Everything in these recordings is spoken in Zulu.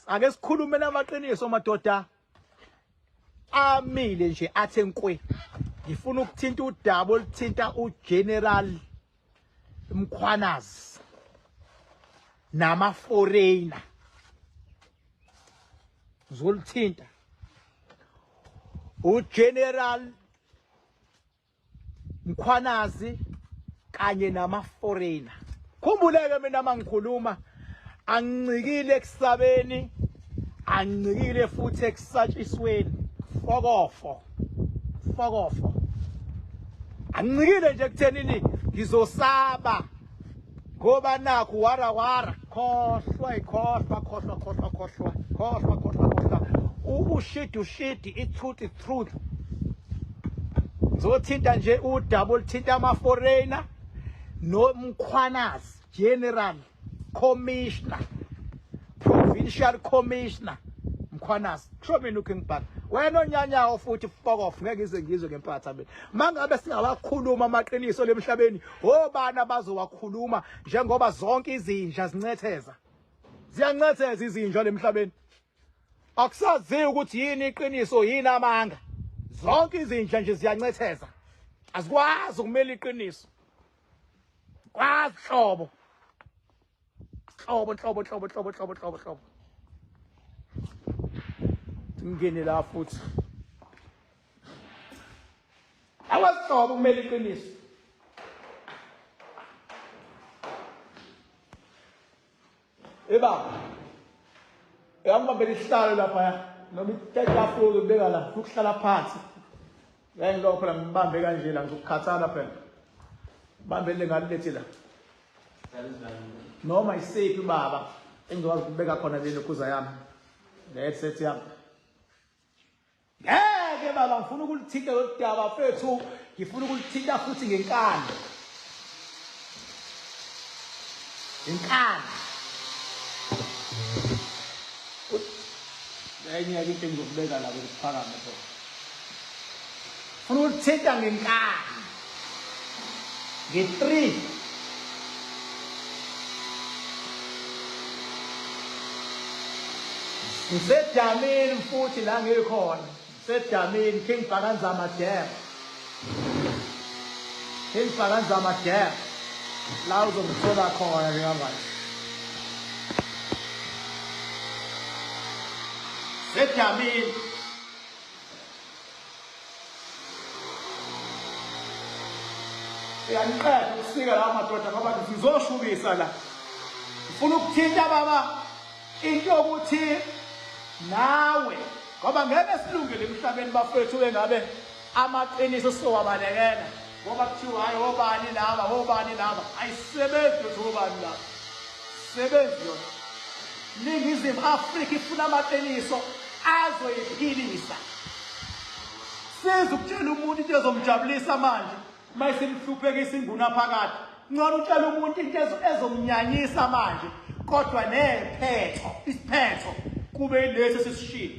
Ake sikhulume namaqiniso madoda amile nje athe nkwe. Ngifuna ukuthinta udaba oluthinta uGeneral Mkhwanazi nama foreigner. Ngizolithinta uGeneral Mkhwanazi kanye nama foreigner. Khumbuleke mina mangikhuluma angincikile ekusabeni, angincikile futhi ekusatshisweni. Fokofo. Fokofo. Angincikile nje ekuthenini ngizosaba ngoba nakhu wara wara khohlwa ikhohlwa khohlwa khohlwa khohlwa khohlwa khohlwa khohlwa ushidi ushidi i-truth i-truth ngizothinta nje udaba oluthinta ama-foreigner noMkhwanazi general commissioner provincial commissioner Mkhwanazi kusho mina uKing Bhaka wena onyanyawo futhi fuck off ngeke ngize ngizwe ngempatha mina mangabe singawakhuluma amaqiniso lemhlabeni obani abazowakhuluma njengoba zonke izinja zincetheza ziyancetheza izinja lemhlabeni akusaziwa ukuthi yini iqiniso yini amanga zonke izinja nje ziyancetheza azikwazi ukumela iqiniso kwazi hlobo hlobo hlobo hlobo hlobo hlobo hlobo hlobo ngene la futhi awasihlobo kumele iqiniso Eba. Uyangibambela isihlalo lapha ya. Noma itafula ubeka la, ukuhlala phansi. Ngeke ngilokho phela ngibambe kanje la ngizokukhathala phela. Bambele ngalilethe la. Noma isiphi baba engizokwazi ukubeka khona le lokhuza yami. Le headset yami. Ngeke baba ngifuna ukulithinta lolu daba mfethu, ngifuna ukulithinta futhi ngenkani. Ngenkani. Enye into engizokubeka la kuphakame phela. Funa ukulithinta ngenkani. Nge-3 Ngisedamini futhi la ngikhona. Ngisedamini King Bhakanzama Dam. King Bhakanzama Dam. La uzongithola khona njengamanje. Sedamini. Uyaniqeda ukusika lawa madoda ngoba ngizoshubisa la. Ngifuna ukuthinta baba into yokuthi nawe ngoba ngeke silungele emhlabeni bafethu engabe amaqiniso sizowabalekela ngoba kuthiwa hayi obani laba obani laba ayisebenzi lutho obani laba sebenzi yona Ningizimu Afrika ifuna amaqiniso azoyiphilisa. Siza ukutshela umuntu into ezomjabulisa manje uma isimhluphekisa ingunaphakade. Ngcono utshela umuntu into ezomnyanyisa manje kodwa nephetho isiphetho kube ilesi esisishilo.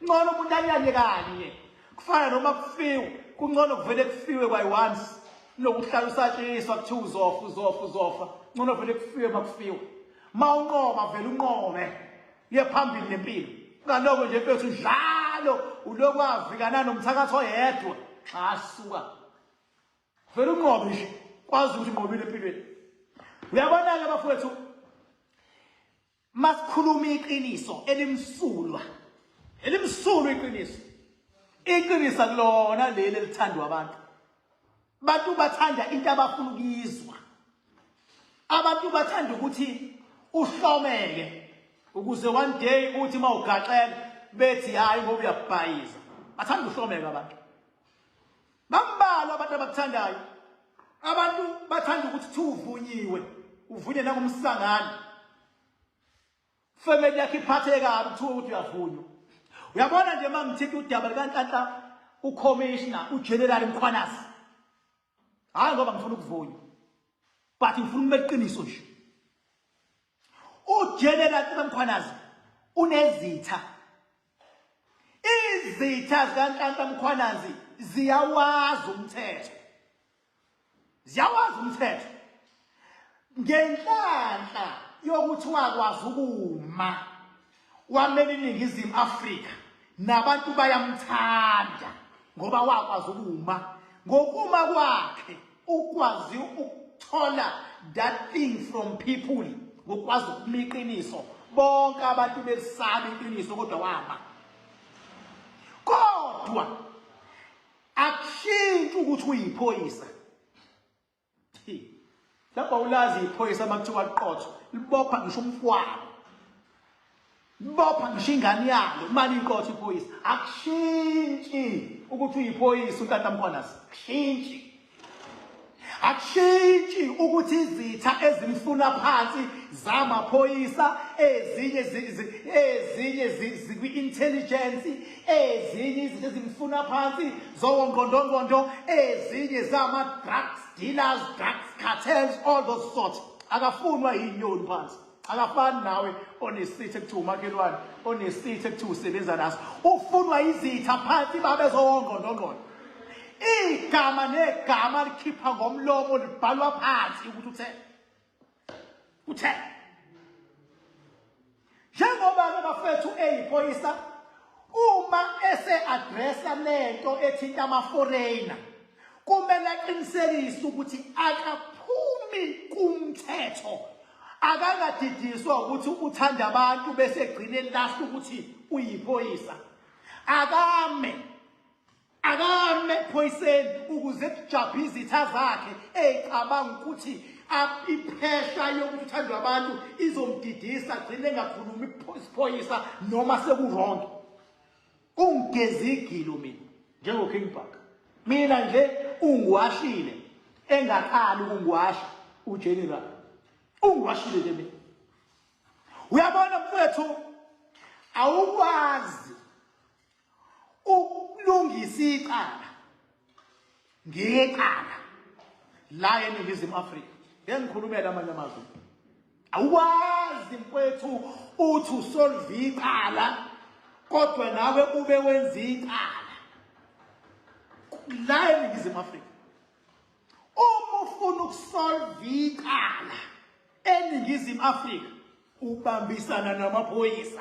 Ngcono umuntu anyanye kanye. Kufana noma kufiwe, kungcono kuvele kufiwe by once. Kunokuhlala usatshiswa kuthiwa uzofa uzofa uzofa. Ngcono vele kufiwe makufiwe. Mawunqoba vele unqobe. Uye phambili nempilo. Ngaloko nje mfethu njalo ulokhu avikana nomthakathi oyedwa. Xa suka. Vele unqobe nje. Kwazi ukuthi unqobile empilweni. Uyabona-ke bafowethu masikhuluma iqiniso elimsulwa. Elimsulwa iqiniso. Iqiniso kulona leli elithandwa abantu. Abantu bathanda into abafuna ukuyizwa. Abantu bathanda ukuthi uhlomeke ukuze one day uthi uma ugaxela bethi hayi ngoba uyabhayiza. Bathanda uhlomeka abantu. Bambalwa abantu abakuthandayo. Abantu bathanda ukuthi thi uvunyiwe, uvunye nangumsangano. Family yakhe iphathe kabi kuthiwa ukuthi uyavunywa. Uyabona nje uma ngithinta udaba likaNhlanhla ucommissioner uGeneral Mkhwanazi. Hayi ngoba ngifuna ukuvunywa. But ngifuna ukuba iqiniso nje. UGeneral Mkhwanazi unezitha. Izitha zikaNhlanhla Mkhwanazi ziyawazi umthetho. Ziyawazi umthetho. Ngenhlanhla yokuthi wakwazi ukuma. Wamela iNingizimu Afrika nabantu bayamthanda ngoba wakwazi ukuma. Ngokuma kwakhe ukwazi ukuthola that thing from people ngokwazi ukuma iqiniso. Bonke abantu belisaba iqiniso kodwa wama. Kodwa akushintshi ukuthi uyiphoyisa. Lapho awulazi iphoyisa uma kuthiwa liqotho libopha ngisho umfwano libopha ngisho ingane yalo uma liqotho iphoyisa akushintshi ukuthi uyiphoyisa uNtanta Mkhwanazi akushintshi akushintshi ukuthi izitha ezimfuna phansi zamaphoyisa ezinye ezinye zikwi-intelligence ezinye izinto ezimfuna phansi zowongqondongqondo ezinye zama-drugs dealers drugs cartels all those sorts akafunwa yinyoni phansi akafani nawe onesitha ekuthiwa umakhelwane onesitha ekuthiwa usebenza naso ufunwa izitha phansi babezowongqondongqondo igama negama likhipha ngomlomo libhalwa phansi ukuthi uthe uthe njengoba-ke bafethu eyiphoyisa uma ese-addressa lento ethinta ama-foreigner kumele aqinisekise ukuthi akaphumi kumthetho akangadidiswa ukuthi uthanda abantu bese egcine elahla ukuthi uyiphoyisa akame Akame ephoyiseni ukuze kujabhe izitha zakhe eyicabanga ukuthi iphesha yokuthi uthandwa abantu izomdidisa agcine engakhulumi isiphoyisa noma sekurong. Ungigeza igilo mina njengoKing Bhaka. Mina nje ungiwashile engaqali ukungiwasha uGeneral. Ungiwashile nje mina. Uyabona mfowethu awukwazi ukulungisa icala ngecala la eNingizimu Afrika ngeke ngikhulumele amanye amazwe awukwazi mfowethu uthi usolve icala kodwa nawe ube wenza icala la eNingizimu Afrika uma ufuna ukusolve icala eNingizimu Afrika ubambisana namaphoyisa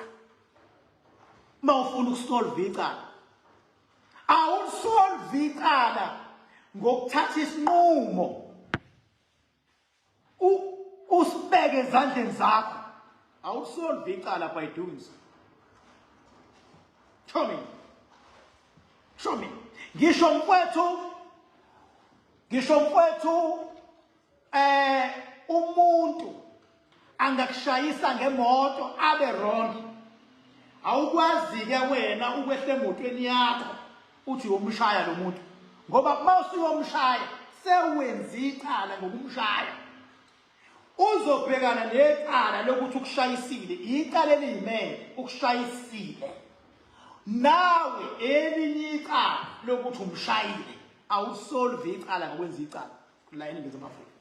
uma ufuna ukusolve icala awusolve icala ngokuthatha isinqumo usibeke ezandleni zakho awusolve icala by doing so show me show me ngisho mfwethu ngisho mfwethu eh umuntu angakushayisa ngemoto abe wrong awukwazi ke wena ukwehla emotweni yakho uthi uyomshaya lo muntu ngoba uma usuyomshaya sewenza icala ngokumshaya uzobhekana necala lokuthi ukushayisile icala eliyimele ukushayisile nawe elinye icala lokuthi umshayile awusolve icala ngokwenza icala la eNingizimu Afrika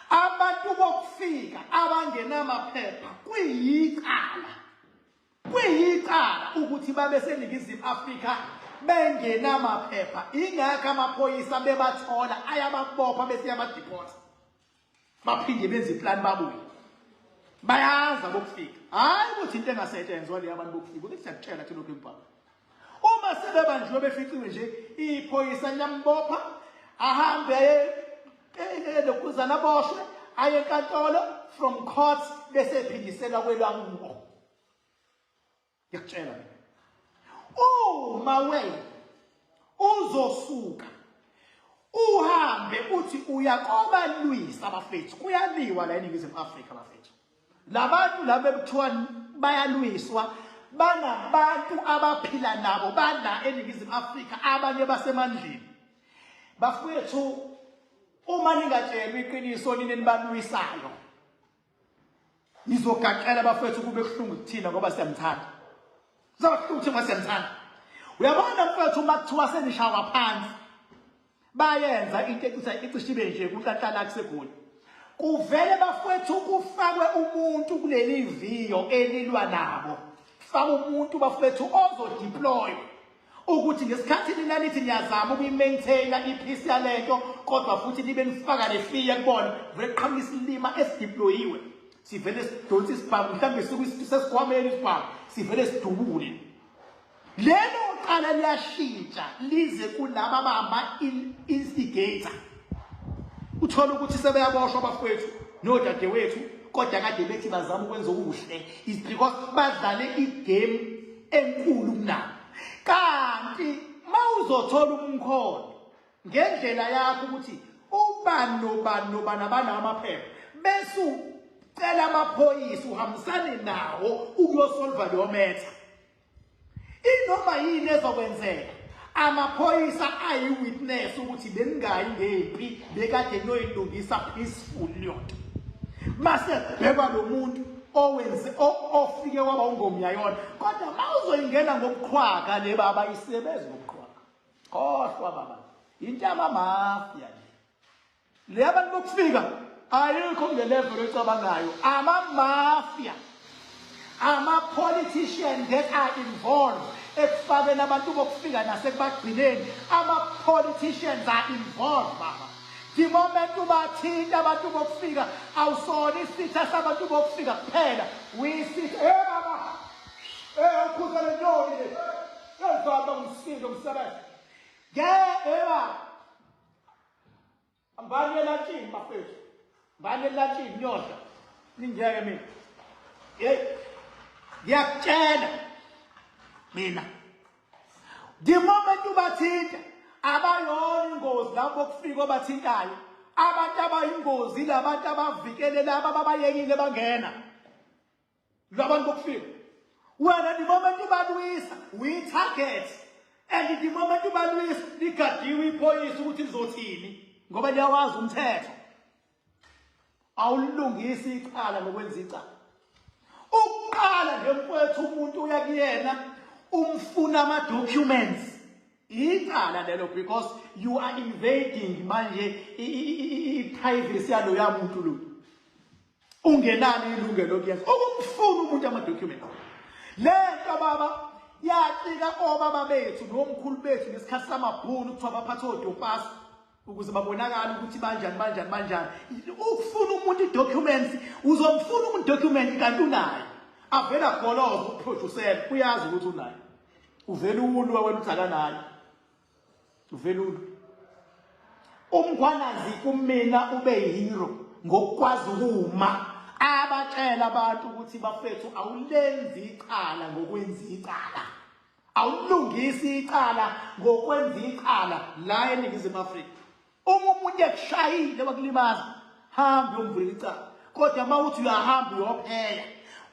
abantu bokufika abangenamaphepha kuyicala kuyicala ukuthi babe seNingizimu Afrika bengenamaphepha ingakho amaphoyisa bebathola ayababopha bese yabadeport baphinde benze iplan babuye bayazi abokufika hayi ukuthi into engasetshenzwa le abantu bokufika ukuthi siyakutshela thina lokhu empaka Uma sebebanjiwe beficiwe nje iphoyisa liyambopha ahambe aye lokhuzana aboshwe aye enkantolo from court bese ephindiselwa kwelwakubo. Ngiyakutshela mina. Uma wena uzosuka uhambe uthi uyakobalwisa abafethu kuyaliwa la eNingizimu Afrika bafethu. Labantu laba ekuthiwa bayalwiswa banabantu abaphila nabo bala eNingizimu Afrika abanye basemandleni. Bafowethu uma ningatshelwa iqiniso nina nibalwisayo nizogaqela bafethu kube kuhlungu kuthina ngoba siyamthanda. Kuzoba kuhlungu kuthina ngoba siyamthanda. Uyabona mfethu uma kuthiwa senishawa phansi bayenza into ecisha icishe ibe nje kunhlanhla kusegoli kuvele bafowethu kufakwe umuntu kuleli viyo elilwa nabo faka umuntu bafowethu ozodeploy ukuthi ngesikhathi nina nithi niyazama ukuyi-maintaina i-peace yalento kodwa futhi nibe nifaka nefiya kubona vele qhamuka isilima esideployiwe. Sivele sidonse isibhamu, mhlawumbe sesikhwameni isibhamu, sivele sidubule. Lelo qala liyashintsha lize kulaba bamba instigator. Uthola ukuthi sebeyaboshwa abafowethu nodadewethu, kodwa kade bethi bazama ukwenza okuhle, is because badlale igame enkulu kunabo. Kanti mawuzothola umkhondo ngendlela yakho ukuthi ubani nobani nobani abanawo amaphepha, bese ucela amaphoyisa uhambisane nawo ukuyosolva leyo matter. Inoma yini ezokwenzeka, amaphoyisa ayi-witness ukuthi beningayi ngempi, bekade niyoyilungisa peaceful leyo nto. Mase kubhekwa lo muntu owenze ofike waba ungomyayona. Kodwa uma uzoyingena ngobuqhwaga le baba, isebenzi ngobuqhwaga. Khohlwa baba, into yamamafia le. Le abantu bokufika ayikho kule level oyicabangayo. Ama-mafia, ama-politician that are involved ekufakeni abantu bokufika nasekubagcineni. Ama-politicians are involved baba. The moment ubathinta abantu bokufika, awusona isitha sabantu bokufika kuphela, uyisitha. Hey baba, hey ukhuza le nyoni le. Ezaba umsindo umsebenzi. Ke eba Mbani elantshini bafethu. Mbani elantshini nyodla. Ningeke mina. Hey. Ngiyakutshela mina. The moment ubathinta abayona ingozi lapho kufika obathintayo. Abantu abayingozi labantu abavikele laba ababayekile bangena. Labantu bokufika. Wena the moment ubalwisa, we target. And the moment ubalwisa, ligadiwe iphoyisa ukuthi lizothini ngoba liyawazi umthetho. Awulungisi icala ngokwenza icala. Ukuqala nje mfowethu, umuntu uya kuyena umfuna ama documents. Icala lelo, because you are invading manje i-privacy yaloya muntu lo. Ungenalo ilungelo lokuyenza ukumfuna umuntu ama-documents. Le nto baba yacika obaba bethu nomkhulu bethu ngesikhathi samabhunu, kuthiwa baphathe odopasi ukuze babonakale ukuthi banjani banjani banjani. Ukufuna umuntu i-documents, uzomfuna umuntu document kanti unayo, avela goloza ukuproducela, uyazi ukuthi unayo, uvela ulwa wena uthi akanayo, uvela ulwa. UMkhwanazi kumina ube hero ngokukwazi ukuma abatshela abantu ukuthi bafethu, awulenzi icala ngokwenza icala, awulungisi icala ngokwenza icala la eNingizimu Afrika. Uma umuntu ekushayile wakulimaza, hambe uyomvulela icala. Kodwa uma uthi uyahamba uyophela,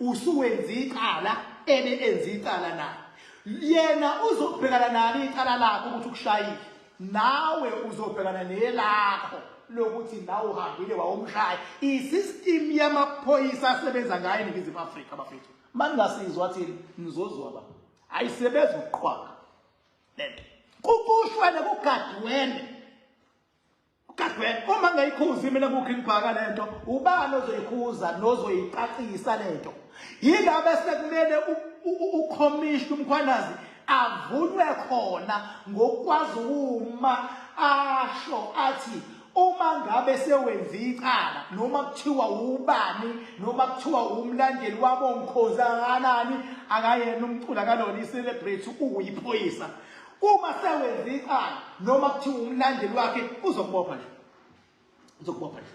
usuwenza icala ebe enza icala naye. Yena uzobhekana nalo icala lakho ukuthi ukushayile, nawe uzobhekana nelakho lokuthi nawe uhambile wawumshaya. I-system yamaphoyisa asebenza ngayo eNingizimu Afrika bafethu, maningasizwa thina nizozwa ba ayisebenzi ukuqhwaga lento. Kukushwele kugadiwene, kugadwene. Uma ngayikhuzi mina ku-Green Park lento, ubani ozoyikhuza nozoyicacisa lento? Yindaba sekumele ukhomishna uMkhwanazi avunywe khona ngokwazi ukuma asho athi uma ngabe sewenza icala, noma kuthiwa ubani, noma kuthiwa umlandeli wabo ngikhoza kangakanani, akayena umculi, akalona i-celebrity, uyiphoyisa. Uma sewenza icala, noma kuthiwa umlandeli wakhe, uzokubopha nje, uzokubopha nje.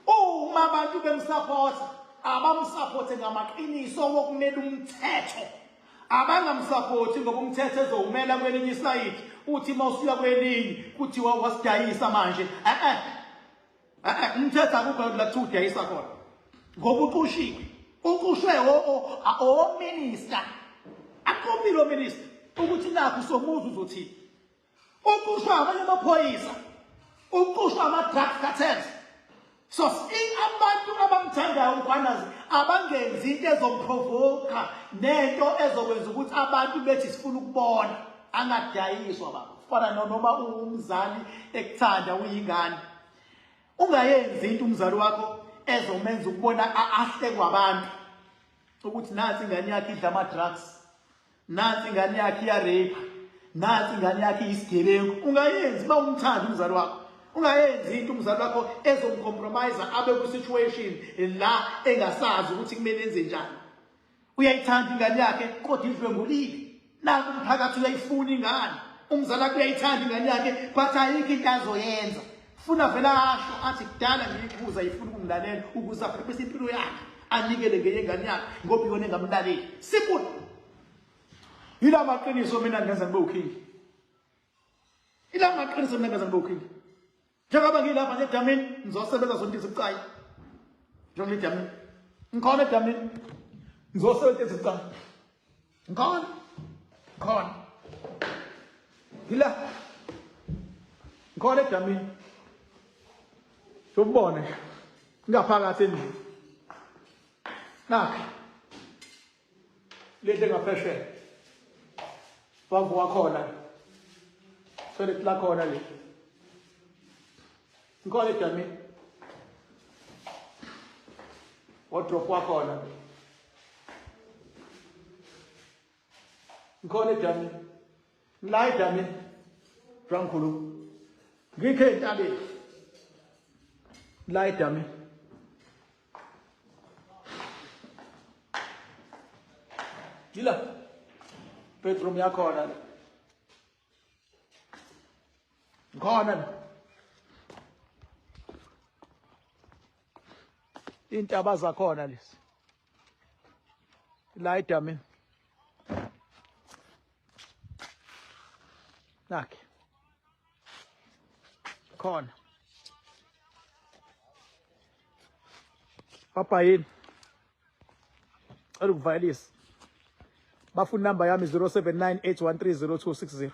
Uma abantu bemsupporta, abamsupporte ngamaqiniso wokumela umthetho, abangamsupporti ngoba umthetho ezowumela kwelinye isayidi, uthi uma usuya kwelinye kuthiwa wasidayisa manje. Eh eh, umthetho akukho la kuthiwa udayisa khona, ngoba uqushiwe, uqushwe ominister, aqopile ominister ukuthi nakho somuzi uzothini. Uqushwa abanye amaphoyisa, uqushwa ama-drugs cartels. So abantu abamthandayo uMkhwanazi abangenzi into ezomprovoka nento ezokwenza ukuthi abantu bethi sifuna ukubona. Angadayiswa baba. Kufana noma umzali ekuthanda uyingane, ungayenzi into umzali wakho ezomenza ukubona ahlekwa abantu ukuthi nansi ingane yakhe idla ama-drugs, nansi ingane yakhe iyarape, nansi ingane yakhe iyisigebengu. Ungayenzi uma umthanda umzali wakho. Ungayenzi into umzali wakho ezomcompromise abe ku situation la engasazi ukuthi kumele enze njani. Uyayithanda ingane yakhe kodwa idlwengulile. Naku umphakathi uyayifuna ingane. Umzali wakhe uyayithanda ingane yakhe but ayikho into azoyenza. Funa vele asho athi kudala ngiyikhuza ifuna ukungilalela ukuze aphephise impilo yakhe anikele ngenye ingane yakhe ngoba iyona engamlaleli. Simple. Yila maqiniso mina ngenza ngibe uking. Ila maqiniso mina ngenza ngibe uking. Njengoba ngilapha nje edamini ngizosebenza zonke izibucayi. Njengoba edamini. Ngikhona edamini. Ngizosebenza izibucayi. Ngikhona. Ngikhona. Ngila. Ngikhona edamini. Ubone. Ngaphakathi endlini. Nakhe. Lendle ngaphesheya. Wavuka khona. Toilet lakhona le. Ngikhona edamini. Wardrobe wakhona. Ngikhona edamini. La edamini. Drankhulu. Ngikhe entabeni. La edamini. Yila bedroom yakhona le. Ngikhona la. Intaba zakhona lezi. La edamini. Nakhe. Khona. Papa yini? Cela ukuvayelisa. Bafuna inamba yami 0798130260.